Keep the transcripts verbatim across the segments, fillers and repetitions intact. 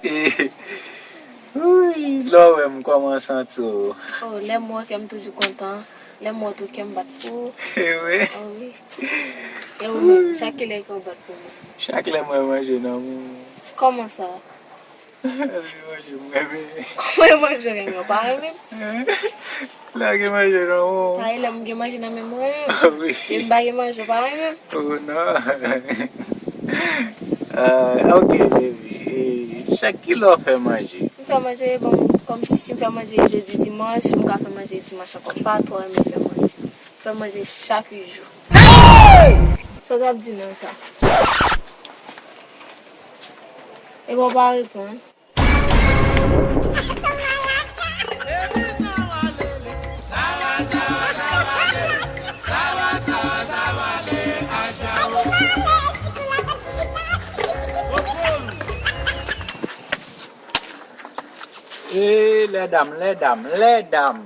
Wi, lè w wè m, kòman w santi w? Oh, lè m wè w, kè m toujou kontan. Lè m wè w tou, kè m bat pou ou. Wi. Oh, wi. E ou menm, chak kilè kè w bat pou mwen? Chak lè m wè manje nan men w. Kòman sa? Manje m renmen. Kòman e manje renmen? Ou pa renmen m? Lè gen manje nan men w. Sa e lè m gen manje nan men mwen. Wi. E m pa gen manje, ou pa renmen m? Oh, non. Ah, ok, baby. E chak kilè w fè manje? M fè manje, bon, kòmsi si m fè manje jedi, dimanch, m ka fè manje dimanch ankò. M pa twò renmen fè manje. M fè manje chak jou. Sa w t ap di nan sa? E bon, pa reponn. E, lèdam, lèdam, lèdam.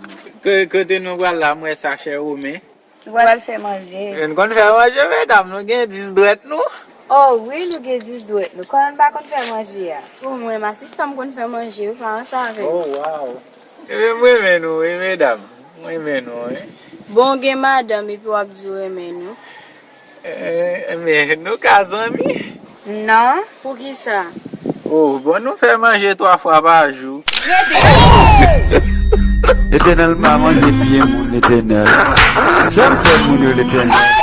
Ko-, kote nou pral la, m wè sachè women. Nou pral fè manje. N konn fè manje, medam, nou gen dis dwèt nou. Oh wi, nou gen dis dwèt nou. Kòman n pa konn fè manje a? Pou mwen, m asistan m konn fè manje, wi, pa ansanm avè m. Oh, wow. Ebyen, m renmen nou, wi, medam. M renmen nou, wi. Bon, gen madanm, epi w ap di w renmen nou. Eh, men nou ka zanmi? Non, poukisa? Oh, bon, nou fè manje twa fwa pa jou. Letènèl pa manje pye moun, Letènèl. Janm fè moun yo, Letènèl.